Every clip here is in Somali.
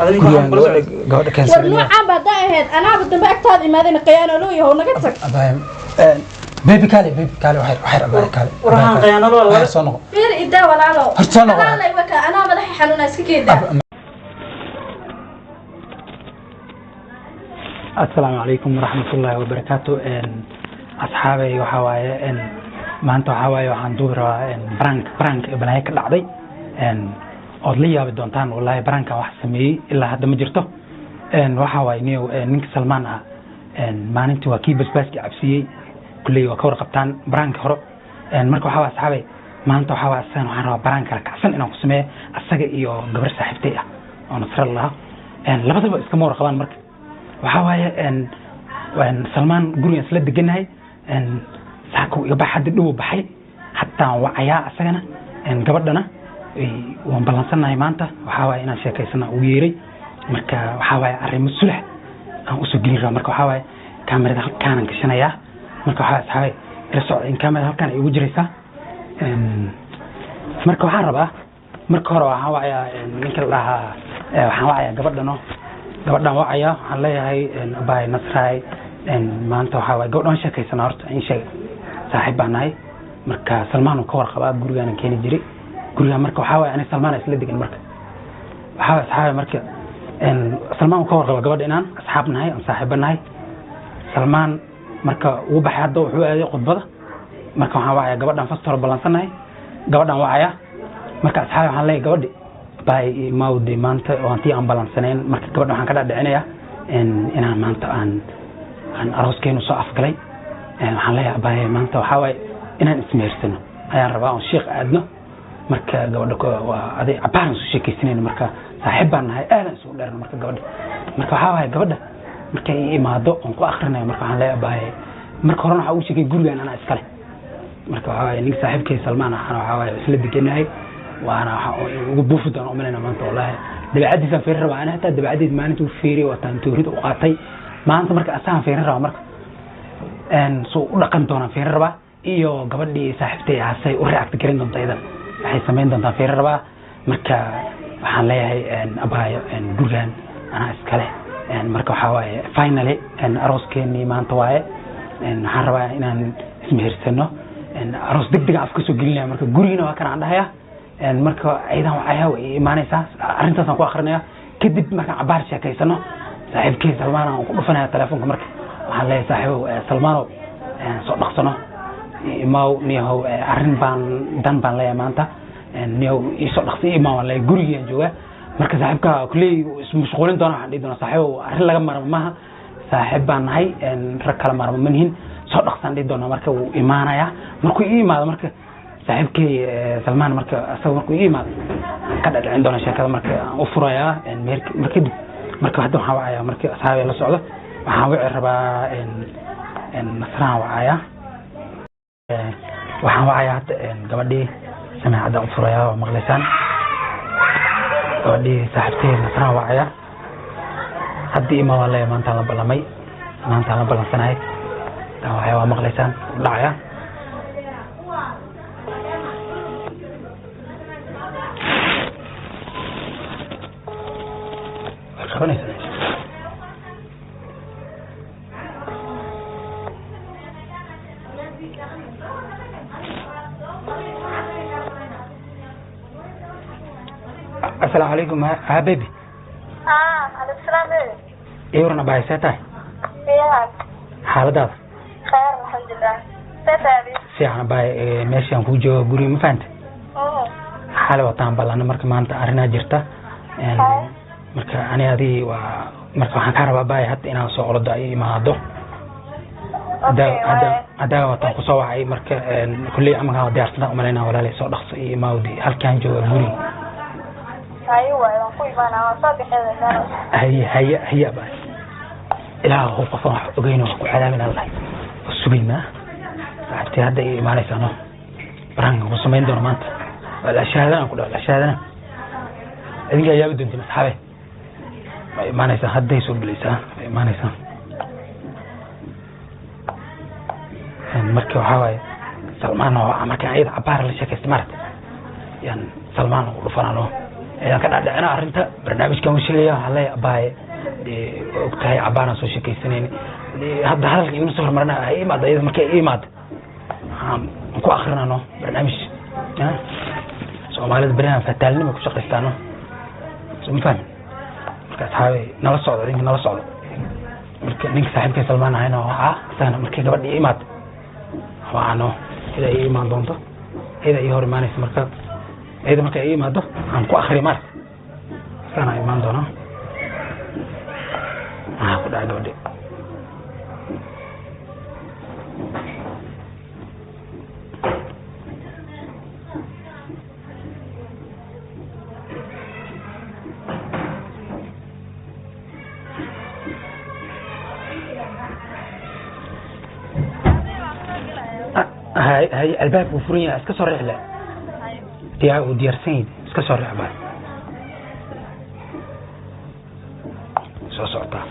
Gurigaan gabadha gabadha War keensaday. noocaan ba haddaa ahayd, anaaba dambe agtaada imaadayna khiyaano loo yahow, naga tag. Abaayo, baby, kaale, baby, kaale, waxyar, waxyar, abaayo, kaale. War waxaan khiyaanado waa Waxyar soo noqo. Fiir, idaa walaalo. Horta soo noqo. Walaalay waka, anaa madaxa xanuuna, iska keedaa. Asalaamu calaykum waraxmatullaahi wabarakaatu. Asxaabay, waxaa waaye maanta waxaa waaye waxaan duubi rabaa prank, prank balaayo ka dhacday ood la yaabi doontaan. Wallaahi prankan wax sameeyey ilaa hadda ma jirto. Waxaa waaye niyow, ninka Salmaan ah maalintii waa kii basbaaskii cabsiiyey, kulley waa ka warqabtaan pranka hore. Marka waxaa waaye asxaabay, maanta waxaa waaye asagan waxaan rabaa prank kala kacsan inaan ku sameeyo asaga iyo gabar saaxiibtay ah oo Nasra la lahaa. Labadaba iskama warqabaan. Marka waxaa waaye Salmaan gurigan isla deganahay, saaka iga bax, hadda dhow baxay, hataan wacayaa asagana. Gabadhana waan ballansanahay maanta, waxaa waaye inaan sheekaysana ugu yeeray. Marka waxaa waaye arrimo sulax aan usoo gelin rabaa. Marka waxaa waaye kaamirada halkaanan gashanayaa. Marka waxaa asxaabay ila socda in kaamirada halkaan ay ugu jiraysaa. Marka waxaan rabaa marka hore waxaan wacayaa ninka la dhahaa, waxaan wacayaa gabadhano, gabadhaan wacaya. Waxaan leeyahay, abaay Nasraay, maanta waxaa waaye gabadhan sheekaysana horta in sheeg, saaxiib baan nahay. Marka Salmaan uu ka warqabaa, gurigaanan keeni jiray gurigaan. Marka waxaa waaye ani Salmaan isla degan. Marka waxaa waaye asxaabi, marka Salmaan uu ka warqabaa gabadha inaan asxaab nahay, aan saaxiibo nahay. Salmaan marka wuu baxay, hadda wuxuu aaday khudbada. Marka waxaan wacayaa gabadhan, first hore ballansanahay, gabadhan wacaya. Marka asxaabi waxaan leeyahay, gabadhi bay mawdi maanta oo antii aan ballansanayn. Marka gabadha waxaan ka dhadhicinayaa inaan maanta aan arooskeenu soo afgalay. Waxaan leeyahay, abaaye, maanta waxaa waaye inaan ismehersano ayaan rabaa oon shiikh aadno. Marka gabadha waa aday cabaaran soo sheekaysanayna, marka saaxiib baan nahay, aadan isugu dheerna. Marka gabadha, marka waxaa waaye gabadha markay ii imaado oon ku akrinayo, marka waxaan leeyahay, abaaye, marka horena waxaa ugu sheegay gurigaan anaa iskale. Marka waxaa waaye ninka saaxiibkay Salmaan ahana waxaa waaye isla deganahay, waana waxa ugu buufi doona umalayna maanta. Wallaahi dabeecaddiisaan fiirin rabaa ana, hataa dabeecaddiis maalinta u fiiriyay waa taan toorida u qaatay maanta. Marka asagaan fiirin rabaa, marka suu u dhaqan doonaan fiirin rabaa, iyo gabadhii saaxiibtay ahasay u react garin doonta, iyadan waxay samayn doontaan fiirin rabaa. Marka waxaan leeyahay, abaayo, gurigan anaa iskale. Marka waxaa waaye finally arooskeenii maanta waaye, waxaan rabaa inaan ismehersano, aroos deg deg aan afka soo gelinaya. Marka gurigiina waa kan aan dhahaya. Marka ciidan wacaya, way imaanaysaa, arrintaasaan ku akrinaya. Kadib markaan cabaar sheekaysano, saaxiibkey Salmaan aan ku dhufanaya telefoonka. Marka waxaan leeyahay, saaxiibow Salmaanow, soo dhaqsano, imaw niyahow, arrin baan dan baan leeyahay maanta, niyahow iisoo dhaqsi imaw aan leeyahay, gurigii aan joogaa. Marka saaxiibka kulley ismashquulin doona. Waxaan dhihi doonaa, saaxiibow, arrin laga maarmo maaha, saaxiib baan nahay, rag kala maarmo ma nihin, soo dhaqsaan dhihi doonaa. Marka wuu imaanayaa. Markuu ii imaado, marka saaxiibkey Salmaan, marka asaga markuu ii imaado ka dhadhicin doona sheekada. Marka aan u furayaa meherka. Marka kadib, marka hadda waxaan wacayaa, marka asxaabi la socdo, waxaan wici rabaa Nasraan wacayaa. Waxaan wacayaa hadda gabadhii, samaacadda u furayaa, waa maqlaysaan. Gabadhii saaxiibtay Nasraan wacaya, haddii ima waan leeyahay, maantaan la ballamay, maantaan la ballansanahay. Tan wacaya, waa maqlaysaan, u dhacaya. Way qabanaysaa meesha. Asalaamu calaykum, ha baby. Ah, alaikum salaam baby. Ii waran abaay, see tahay? Fiican. Xaaladaada? Khayr, alxamdulilah. See tahay? Fiican abaay, meeshaan kuu jooga guriga, ma fahanta? Mm. Xalay wataan ballana, marka maanta arrinaa jirta. Hay. Marka ani adii waa, marka waxaan kaa rabaa abaay hadda inaan soo ordo ay imaado. Okay, waaye. Haddaa wataan kusoo wacay. Marka kulley amankaan waa diyaarsantaa umalaynaa. Walaalay, soo dhaqso iyo imaawdi, halkaan jooga guriga. Haye waaye, waan ku imaanaa, waan soo bixiyay meel. Haye, haye, haye abaay. Ilaah qof qofaan wax ogeyn oo wax ku cadaabin aan lahay, waa sugaynaa saaxiibtay hadda ay imaanaysaa. No baraanka ku samayn doono maanta waa la shahaadana, ku dhaw la shahaadana, idinkaa yaabi doontiin asxaabe. Way imaanaysaa, hadday soo gelaysaa, way imaanaysaa. Marka waxaa waaye Salmaan oo markaan ayada cabaar la sheekaystay maaragtay, yaan Salmaan ugu dhufanano. Ayaan ka dhacdhicina arrinta barnaamijkan u sheegaya. Waxaan leeyahay abaaye, dee waa og tahay cabaanaan soo sheekaysanayna. Dee hadda hadalka igama soo hormarina, ha imaado iyada. Markay ii imaado waxaan ku akrinano barnaamij. Soomaalida beryahan fataalnima ku shaqaystaano, soo ma fahmin? Marka asxaabe, nala socdo, idinka nala socdo. Marka ninka saaxiibkay Salmaan ahayna waa isagana markay gabadha ii imaado waano, ida ii imaan doonto, iyada ii hor imaanaysa. Marka iyada markay ii imaado aan ku akriyo maarta, isagana imaan doona. Maxaa ku dhacay gabadhi? Hay hay, albaabku wuu furan yahay, iska soo riix le. Diyaa uu diyaarsan yahay, iska soo riix baa soo socotaa.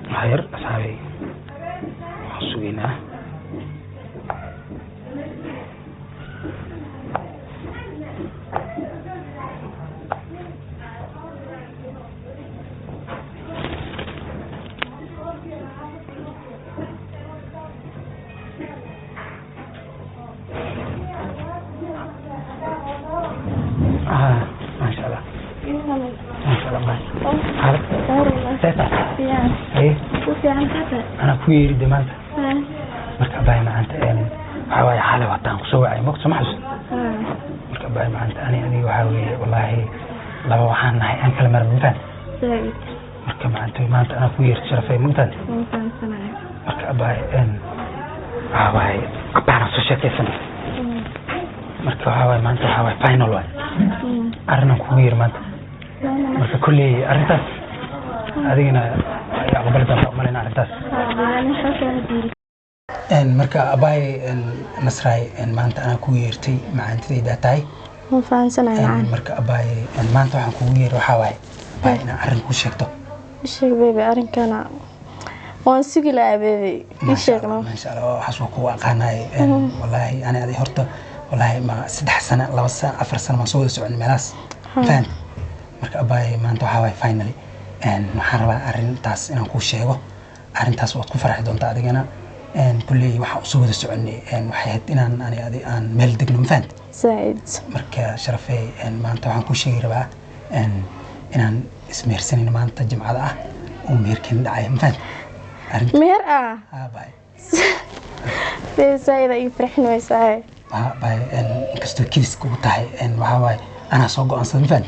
Waxaa yar asxaabey, waxaan sugaynaa. Ah, maasha Allah, maasha Allah. Bye xaalad seeta haye. Anaa ku yeeri de maanta. Marka abaay maanta waxaa waaye xalay wataan kusoo wacay, mogta ma xasuust? Marka abaay maanta ani adiga waxaa weeye wallaahi laba waxaan nahay aan kala marin, mafahant? Marka maanta maanta anaa ku yeerti sharafay, mafahant? Marka abaay waxaa waaye cabaaraan soo sheekaysan. Marka waxaa waaye maanta waxaa waaye final waay arrinaan kugu yeeri maanta. Marka kolley arrintaas adigana ay aqbali doontaa umalayna arrintaas. Marka abaay Nasraay, maanta anaa kugu yeertay, macaantidaydaa tahay. Ma fahansanahay macaan. Marka abaay maanta waxaan kugu yeeri waxaa waaye abaay inaan arrin kuu sheegto. Sheeg baby, arrinkana waan sugi lahaa baby, ii sheeg no. Maasha Allah, waxaas waa kugu aqaanaay. Wallaahi ani adi horta wallaahi ma 3 sano, 2 sano, 4 sano maan soo wada socon meelahaas, fahant? Marka abaay maanta waxaa waaye finally waxaan rabaa arrintaas inaan kuu sheego. Arrintaas waad ku farxi doontaa adigana. Kulley waxaan usoo wada soconay waxay ahayd inaan ani adi aan meel degno, ma fahant? Zaaid. Marka sharafey, maanta waxaan kuu sheegi rabaa inaan ismehersanayno maanta jimcada ah oo meherkeena dhacaya, ma fahant arrinta? Meher ah? Haa baay. Baby, zaaid ii farxin weysahay. Haa baay, inkastoo kedis kugu tahay, waxaa waaye anaa soo go'aansaday, ma fahant?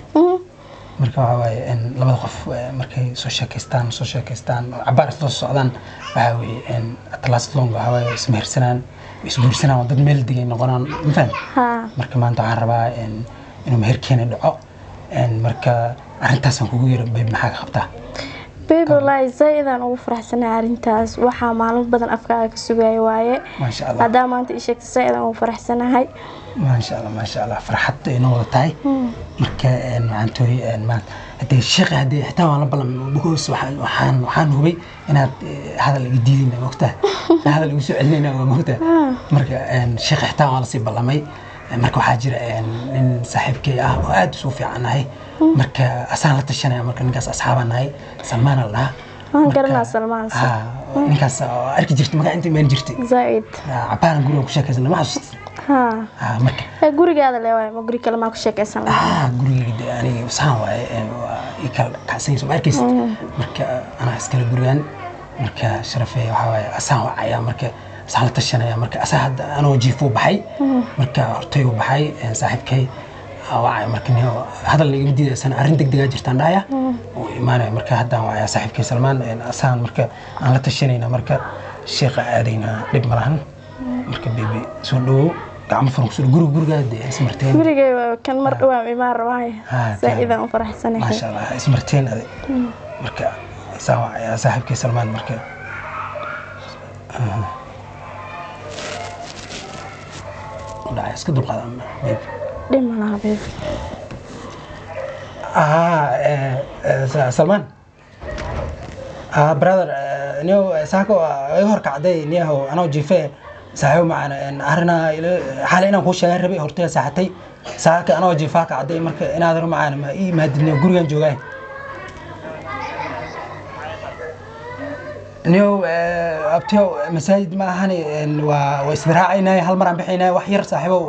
Marka waxaa waaye labada qof markay soo sheekaystaan, soo sheekaystaan oo cabaar isla soo socdaan, waxaa weeye at last long waxaa waaye ismehersanaan, isguursanaan oo dad meel degay noqonaan, ma fahant? Haa. Marka maanta waxaan rabaa inuu meherkeena dhaco. Marka arrintaasaan kugu yiri babe, maxaa ka qabtaa? Baby, wallaahi zaaid aan ugu faraxsanahay arrintaas. Waxaa maalmo badan afkaaga ka sugaya waaye. Maasha Allah. Haddaa maanta ii sheegta, zaaid aan ugu faraxsanahay. Maasha Allah, maasha Allah, farxad inoo wada tahay. Marka macaantooy, maanta haddee sheekha haddee xitaa waan la ballamay because waxaan hubay inaad hadal iga diidayna, mogtaha, hadal igu soo celinayna waa mogtaha. Marka sheekha xitaa waan lasii ballamay. Marka waxaa jira nin saaxiibkay ah oo aad isu fiican nahay, marka asaan la tashanaya. Marka ninkaas asxaabaan nahay, Salmaan la dhahaa. Waan garanaa Salmaan. Haa, ninkaas oo arki jirtay magaca inta imaan jirtay. Zaaid. Cabaaran guriga ku sheekaysana, ma xasuusta? Haa. Haa, marka Gurigaada le waaye, ma guri kale maa ku sheekaysan lahaa? Ah, gurigayga de aniga saan waaye, waa ii kala kacsan, ma arkaysid? Marka anaa iskale gurigan. Marka sharafey waxaa waaye asaan wacaya, marka asaan la tashanaya. Marka asaa hadda anoo jiifuu baxay, marka hortay uu baxay. Saaxiibkay aa wacaya. Marka nin hadal igama diidaysana, arrin degdegaa jirtaan dhahaya, uu imaanaya. Marka haddaan wacaya saaxiibkay Salmaan, asaan marka aan la tashanayna, marka sheekha aadaynaa, dhib ma lahan. Marka baby, soo dhawow, gacmo furan kusoo guriga, gurigaa dee ismarteen. Gurigay waa kan, mar dhawaan imaan rabaaye. Haa. Zaaid aan u faraxsanahay. Maasha Allah, ismarteen ade. Marka saan wacayaa saaxiibkay Salmaan. Marka u dhacay, iska dulqaada baby. Dhib ma laha baby. Ah, Salmaan, ah brother, niyow saako iga hor kacday niyahow, anoo jiife Saaxiibo macaan, arrinaa xalay inaan kuu sheegan rabay, hortaya saaxatay saaka anoo jiifaa ka cadday. Marka inaad ro macaan ma ii imaadidniyo, gurigan joogaay niyow. Abtiyow, masaajid ma ahani, waa israacaynay, hal mar aan bixaynay wax yar. Saaxiibow,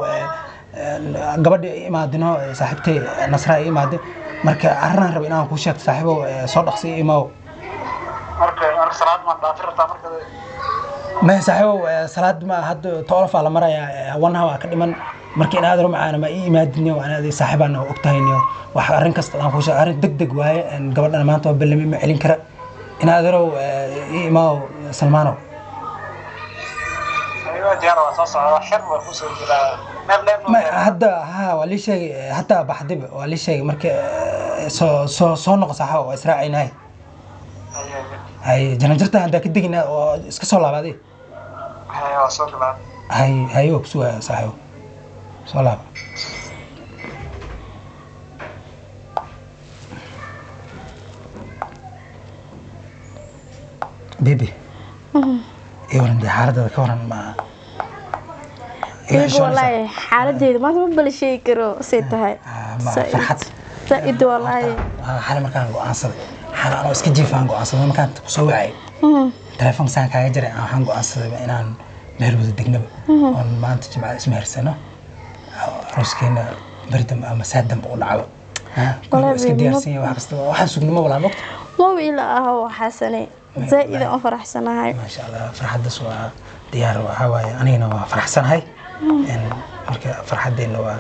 gabadha ii imaadino, saaxiibtay Nasra ii imaade. Marka arrinaan rabay inaan kuu sheegto, saaxiibow, soo dhaqsi ii imaaw. Marka salaad maan dhaafin rabtaa marka? Maya saaxiibow, salaad ma hadda, 12 aa la marayaa, 1 hour ka dhiman. Marka inaad ro macaan ma ii imaadiniyo, anaad saaxiibaan oo ogtahay niyo, wax arrin kasta aan kuu sheego, arrin deg deg waaye. Gabadhana maanta waa ballami, ma celin kara. Inaad row ii imaaw, Salmaanow. Aywa, diyaar, waa soo socda, wax yar waa kusoo jiraa, meel dheer. Ma hadda ha waa lii sheegay, hataa baxdiba waa lii sheegay. Marka soo noqo saaxiibo, waa israacaynay. Hay, jaranjarta haddaa ka degina oo iska soo laabaaday. Hay, waa soo galaa. Hay hay, waa kusugaya saaxiibo, soo laaba. Baby, ii waran dee, xaaladada ka waran, ma iga Baby, xishoonaysaa? Wallaahi xaaladeyda maanta ma bala sheegi karo say tahay. Ma Zaid. farxad. Zaid wallaahi. Xalay markaan go'aansaday, xalay anoo iska jiifaan go'aansaday, markaan kusoo wacay telefoonka saan kaaga jaray, waxaan go'aansaday inaan meel wada degnaba oon maanta Jimcada ismehersano, arooskeena beri dambe ama saa dambe u dhacdo. Guriga waa iska Wallaahi, diyaarsan yahay, wax kasta waxaan sugnimo walaa mogta. Maba ila aho, waxaasane zaid aan u faraxsanahay. Maasha Allah, farxaddaas waa diyaar. Waxaa waaye anigana waa faraxsanahay. Marka farxaddeena waa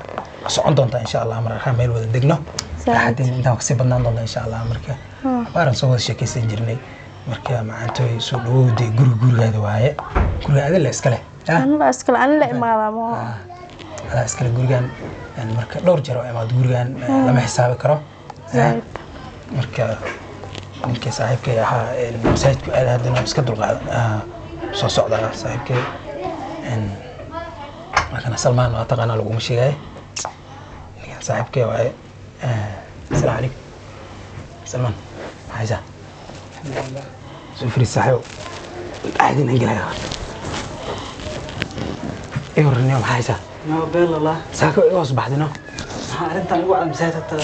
socon doontaa insha Allah markaa meel wada degno. Zaid. Farxaddeena intaan kasii badnaan doontaa insha Allah. Marka abaaran soo wada sheekaysan jirnay. Marka macaantooy, soo dhawowday, guriga gurigaada waaye, guriga adila iskale. Anila iskale, anila imaadaa ma? Adaa iskale gurigan. Marka dhowr jeer oo imaad gurigan, lama xisaabi karo. Zaid. Marka ninkii saaxiibkay ahaa, masaajidku aad haddana iska dulqaada, soo socdaa saaxiibkay. Markana Salmaan waa taqaanaa, laguma sheegaayo, ninkan saaxiibkay waaye. Asalaamu calaykum Salmaan, maxaa haysaa? Soo fariis saaxiibo, caadin aan gelaya horta. Ii horreniyo, maxaa haysaa? Ma beel Allah. Saako iga hoos baxdino. Maxaa arrintan ugu cad masaajidka tada?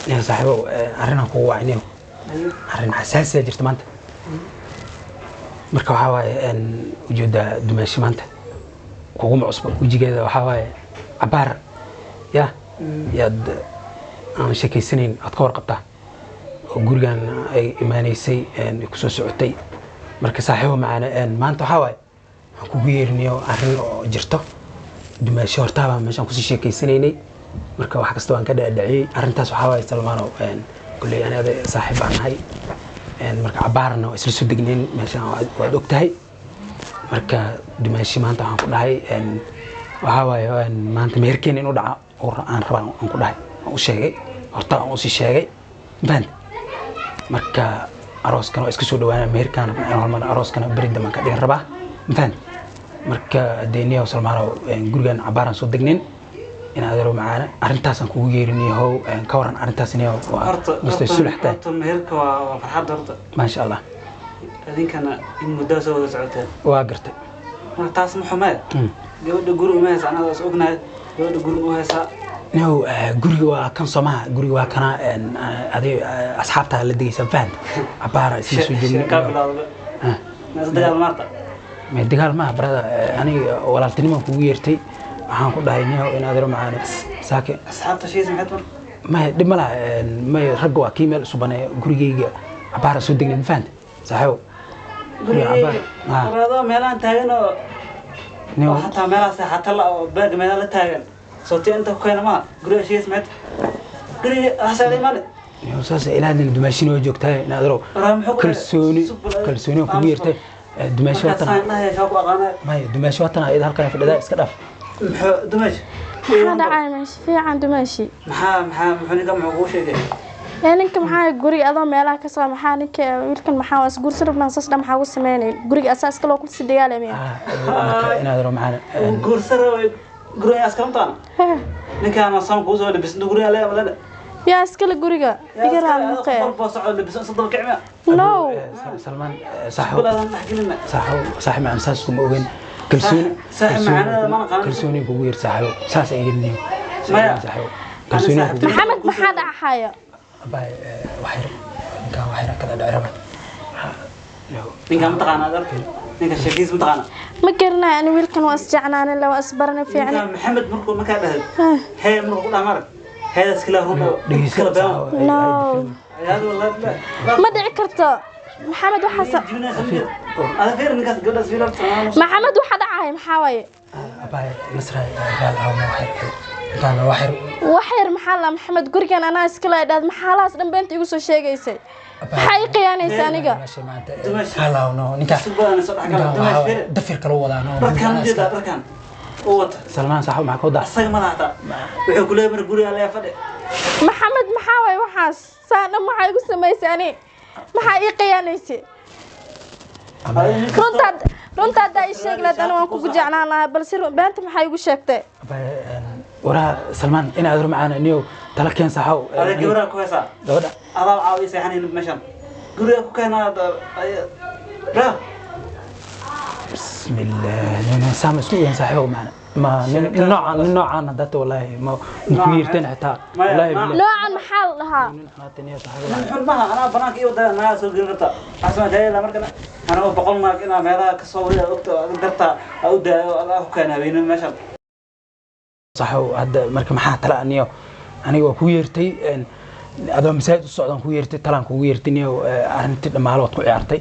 Niyo saaxiibo, arrinaan kugu wacay niyo. Arrin xasaasiya jirta maanta. Marka waxaa waaye, ujeeddaa dumaashi maanta kuguma cusba wejigeeda, waxaa waaye cabaar ya yaad aan sheekaysanayn, aad ka warqabtaa oo gurigan ay imaanaysay, ay kusoo socotay. Marka saaxiibo macaane, maanta waxaa waaye waxaan kugu yeerinayo arrin oo jirto. Dumaashi hortaabaa meeshaan kusii sheekaysanaynay, marka wax kasta waan ka dhaadhaciyey arrintaas. Waxaa waaye Salmaano, kulley ani ada saaxiib baan nahay. Marka cabaarna waa isla soo degnayn meeshaan, waad og tahay. Marka dumaashi maanta waxaan ku dhahay, waxaa waaye, maanta meherkeena inuu dhaca oo aan rabaa aan ku dhahay, aan u sheegay horta, aan usii sheegay, mafahante? Marka arooskana waa iska soo dhawaana, meherkaan rabnaa in hormar, arooskana beri dambe aan ka dhigan rabaa, mafahante? Marka dee niyow Salmaanow, gurigan cabaaraan soo degnayn, in adeero macaana arrintaasaan kugu yeerinayahow. Ka waran arrintaas niyow? Waa Horta Mr. Sulax tahay. Horta meherka waa farxad horta. Maasha Allah. Idinkana in muddo soo wada socoteen. Waa gartay. Marka taas ma xumee? Gabadha guri uma haysa, anaga is ognahay gabadha guri u haysaa. Niyow, guriga waa kan soomaha, guriga waa kana, adig asxaabtaa la degaysa, fahanta? Cabaara isla soo Sheekaa joogna. bilowda mees dagaal maarta. Ma dagaal maaha brother, aniga walaaltinimo kugu yeertay. Waxaan ku dhahay niyow in adeero macaane saake. Asxaabta shiis maxayd mar? Maya, dhib ma laha. Maya, ragga waa kii meel isu baneeya. Gurigeyga cabaara soo degnay, ma fahanta saaxiibow? Guriga cabaar. Waraado meelahan taagan oo Niyow. oo xataa meelaha seexata la oo beerka meelaha la taagan soo tii inta ku keena maha. Guriga shiis maxayd, guriga hasaala imaane. Niyow, saas ilaahadina dumaashina waa joogtahay in adeero. Waraa muxuu ku Kalsooni, kalsooni waan kugu yeertay. Dumaashi markaad waatana. saan dhahaya shaa ku aqaanay. Maya, dumaashi waatana, iyada halkan fadhidaa, iska dhaaf. Muxuu dumaash? Maxaa dhacay meesha? Fiican dumaashi. Maxaa muxuu ninka muxuu kuu sheegay? Ee ninka maxaa guriga adoo meelaha ka soo, maxaa ninka wiilkan, maxaa waa isguursan rabnaa, saas dhan maxaa ugu sameynay guriga asaa iska loo kulsi dagaalamaya? Marka in adeero macaane Uu guursan rabay guriga askaramtaan ninkaan saan kuu soo labisan guriga le le. Yaa iskale guriga iga raali noqee. Qolbaa socdo labisan soddon kicmiya. No. Salmaan, saaxiibo. Kulaadan dhex gelina. Saaxiib, saaxiib macaan, saas kuma ogeyn. Kalsooni. Saaxiib macaanada mana qaban. Kalsooni kugu yar, saaxiibo, saas ay gelinayo. Maya. Saaxiibo, kalsooni kugu yar. Maxamed, maxaa dhacaya? Abay, wax yar ninkaan wax yar kala dhacay raba. Ninka ma taqaanaa adeer? Ninka sheekiis ma taqaanaa? Ma garanayo ani wiilkan, waa isjeclaanay, la waa isbaranay Ninka fiican. Maxamed markuu markaa dhahay hee, markuu ku dhaha marag heedaas kala run oo Dhegeyso. kala been. No. Ayaadu wallahi. Ma dhici karto, Maxamed, waxaas. Ada fiir ninkaas, gabadhaas fiir. Maxamed, waxa dhacaya maxaa waaye? Abay Nasra, raal aw, wax yar ninkaan wax yar. Wax yar maxaa la? Maxamed, gurigan anaa iskala idhaad, maxaalahaas dhan beenta igu soo sheegaysay? Maxaa ii khiyaanaysa aniga? Halaw no, ninkaan ninkaan waxaa dafir kala wadaa no. Dharkaan ujeedaa, dharkaan uu wata. Salmaan, saaxiib, maxaa ku daa? Asaga ma lahataa, wuxuu ku leeyahay mar guriga leeya fadhi. Maxamed, maxaa waaye waxaas? Saa dhan maxaa igu samaysay ani? Maxaa ii khiyaanaysay? Runtaad, runta haddaa ii sheegi lahayd, ani waan kugu jeclaan lahaa, balse beenta maxaa igu sheegtay? Waraha Salmaan, in aad rumacaan niyow tala keen, saaxow. Ada gabadhaa ku haysaa. Gabadha. Adaa caawa ii seexanayn meeshan, guriga ku keenaa bra. Bismillaah, saama isku ogaan, saaxiibow, macna ma nin noocan, nin noocan hadda wallaahi ma ku yiirteen xitaa, wallaahi billahi. Noocan maxaa la dhahaa? Nin xumaata niyo, saaxiibow. Nin xun maha, anaa banaanka ii wadaya, naagaa soo gelin karta xasma jaayla markana anaa 100 naag inaa meelaha kasoo wadi ogta adig dartaa aa u daayo, adaa ku keena habeenimo meeshan. Saaxiibow, hadda marka maxaa tala niyo? Aniga waa kugu yeertay adoo masaajid u socdaan kugu yeertay, talaan kugu yeertay niyo. Arrintii dhammaalo waad ku ciyaartay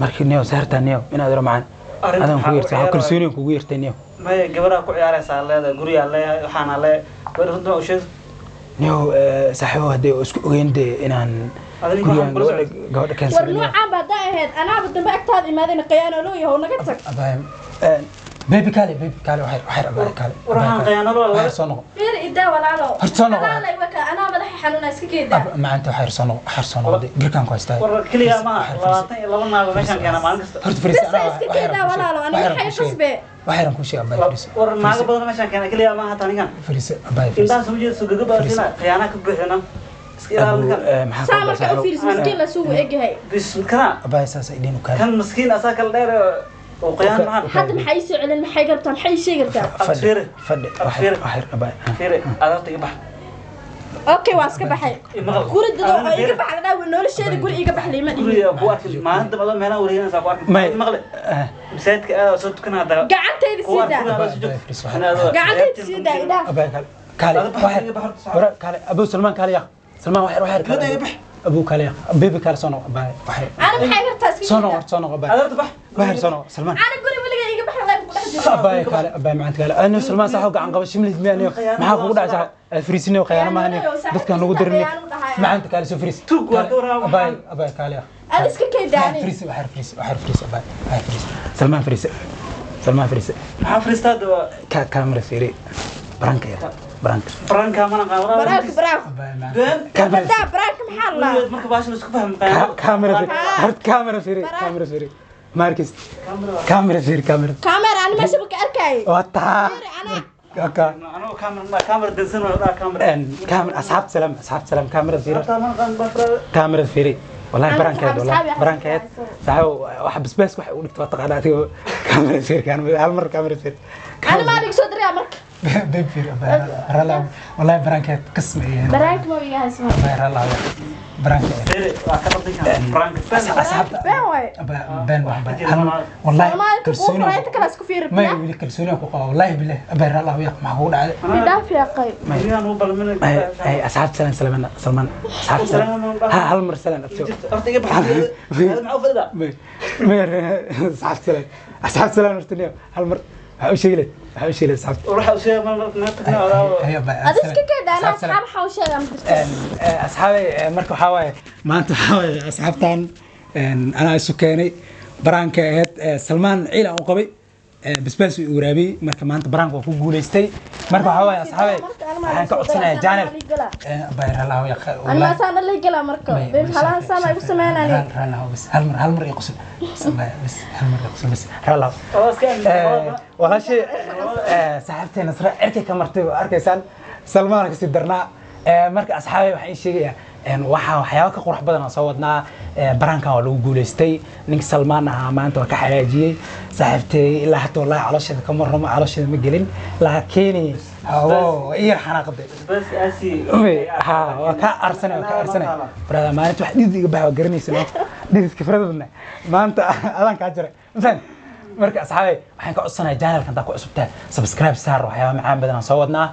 marka niyo, saartaa niyo, inaad iro macaan. Arrinta adaan kugu maxaa yeertay ku ciyaaraya? Kalsooniyan kugu yeertay niyo. Maya, gabadhaa ku ciyaaraysaa leedahay, gurigaa leeyahay, waxaana leeyahay, gabadha runta u sheeg. Niyo, saaxiibow, haddee oo isku ogeyn dee inaan Adiga ninka gurigaan waxaan kula gabadha socday. Gabadha War keensaday niyo. noocaan ba haddaa ahayd, anaaba dambe agtaada imaadayna khiyaano loo yahow, naga tag. Abay, baby, kaale, baby, kaale, waxyar, waxyar, abay, kaale. War waxaan Abay, kaale. khiyaano loo- Waxyar soo noqo. Fiir idaa, walaalo. Horta soo noqo. Walaalay, waka anaa madaxa xanuuna, iska keedaa. Maanta waxyar soo noqo, waxyar soo noqo dee, birkaan ku haystaa. War keligaa maaha, Waxyar fariisi. 22 naago meeshaan keena maalin kasta. Horta fariisi. Bes iska keedaa, walaalo, aniga maxay qasbe? Waxyar ku sheeg, abay, fariisi. War naago badan meeshaan keena, keligaa maaha hataa ninkan. Fariisi, abay, fariisi. Indhaha soo jeeda soo gagaba siina, khiyaanaa ka buuxina, iska ilaali Abu, ninkan. maxaa Saa ku marka u saaxiibow? fiiris, miskiin la sugu egyahay. Bis kana. Abay, saas ay dhiin u kaale. Kan miskiin asaa kala dheer oo khiyaan mahan. Hadda maxaa ii soo celin? Maxay gartaa? Maxay ii sheegi kartaa? Fadhi. Fiiri. Fadhi, waxyar. Fiiri. Waxyar, abay. Fiiri, adarta iga bax. Okay, waan iska baxay. Maqal. Guri dado oo iga bax la dhaw, nolosheeda guri iga bax liima dhihin. Guriga ku arkin maalin dambe, adoo meelaha wareeganaysaa ku arkin. May. Maqle. Masaajidka aad soo tukanaa hadda. Gacantayda Kuwa sii daa. arkin Abay, soo joogto. fariisi, Ana adoo- Gacantayda sii daa, idhaa. Abay, kaale, kaale. Ada bax, waxyar. iga bax horta, saaxiib. Wara, kaale, abu Salmaan, kaale, yaa Salmaan, waxyar, waxyar, kaale. Gabadha iga bax. Abu, kaale, yaa baby, kaale, soo noqo, abay, waxyar. Ana maxay gartaa? Iska Soo noqo. keedaa. Horta soo noqo, abay. Adarta bax. Waxyar soo noqo, Salmaan. Ana guri weligaa iga bax la ku dhex jiro. Abay, kaale, abay, macanta, kaale, aniyo Salmaan, saaxiib, gacan qaba shimlid miya niyo? Maxaa kugu dhacay, saaxiib? Fariisiniyo, khiyaano maaha niyo, dadkaan lagu dirin niyo. Macanta, kaale, soo fariis. Tuug waa ka warrama. Abay, abay, kaale, yaa. Ada iska keedaani. Fariisi, waxyar fariisi, waxyar fariisi, abay, waxyar fariisi, Salmaan, fariisi, Salmaan, fariisi. Maxaa fariistaa hadda waa ka kaamera fiiri, baranka yar, baranka. Baranka mana qaan. Baraanka, baraanka. Abay, macanta. Been. Kaamera. Daa baraanka maxaa la Gurigeed marka baasha la isku fahmo khiyaano. Kaamera fiiri, horta kaamera fiiri, kaamera fiiri, markis, kaamera fiiri, kaamera. Kaamera ani meesha ba ka arkay. Waa taa. Ka Anoo kaamera, kaamera dansan waa dhaa kaamera. kaamera, asxaabta salaam, asxaabta salaam, kaamera fiiri. Hataa mana qaan baa fara. Kaamera fiiri, wallahi. Ana Barankeed asxaab- wallahi asxaab barankeed, saaxiib, waxa basbaas waxa u dhigto waa taqaanaa adiga. Kaamera fiiri, kaamera, hal mar kaamera fiiri. Ana maa dhiig soo diraya marka. Babe, fiiri, rala, wallahi barankeed kasmeeyeen. Baraanka ma iga hayso. Rala, barankeed. Fiiri, waa ka qabtay kan. Baranka. Asxaabta. Been waaye. Been wax hal wallahi. Soomaali kugu Kalsooni. furay, inta kale isku fiiri. May wili kalsooni ku qaba, wallahi billahi, abay, rala, yaq, maxaa kugu dhacday? Idhaaf yaaqay. Gurigaan u balmin. Ay, asxaabta salaan, salaam, Salmaan, asxaabta salaam, ha hal mar salaan, abtiyo. Horta iga bax. Hada maxaa u fadhidaa? May may, asxaabta salaan, asxaabta salaan, horta niyo hal mar waxaa u sheegi lahayd, waxaa u sheegi lahayd asxaabta. Waxa uu sheegay mar mar tagna adaa. Hayo, bye. Ada iska keedaa, anaa Asxaabta salaam. asxaab waxaa u sheegaa ma jirto. Asxaabay, marka waxaa waaye maanta, waxaa waaye asxaabtan anaa isu keenay baraanka ahayd. Salmaan ciil aan u qabay, basbaas uu waraabiyey, marka maanta baraanka waa ku guuleystay. Marka waxaa waaye, asxaabay, waxaan ka codsanayaa janel Ani maasaan dhan lay galaa marka. Babe, halahan saan ay igu sameynani. Hal mar, hal mar ii qosol bas, hal mar ii qosol bas, ralaw. Oo iska aamin. Walaashay, saaxiibtay Nasra cirkay ka martay, waa arkaysaan, Salmaan kasii darnaa. Marka asxaabay, waxaan ii sheegayaa waxaa waxyaabo ka qurux badan aan soo wadnaa. Prank-kan waa lagu guuleystay. Ninka Salmaan ahaa maanta waa ka xalaajiyey saaxiibtey. Ilaa hata wallahi caloosheeda kama rumo, caloosheeda ma gelin, laakiin hawo i yar xanaaqday. Bas asi. Ha, waa kaa arsanay, waa kaa arsanay brother. Maalinta wax dhidid iga baxa waa garanaysa, no dhididka farada maanta adaan kaa jaray, ma fahamtid? Marka asxaabay, waxaan ka codsanayaa channelka haddaa ku cusubtahay, subscribe saar. Waxyaaba macaan badan aan soo wadnaa.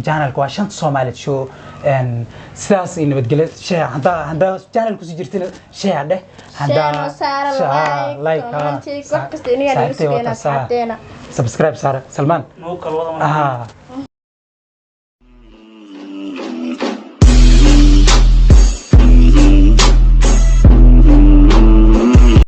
Channelka waa Shanta Soomaaliyeed Show. Sidaas iyo nabadgelyo. Share haddaa channel kusii jirtina, share dheh. Share noo saara, like, comment, wax kasta inagaa naga Saaxiibtay sugayna wata, asxaabteena. Subscribe saara Salmaan. Nuu kala wada marka. Ah.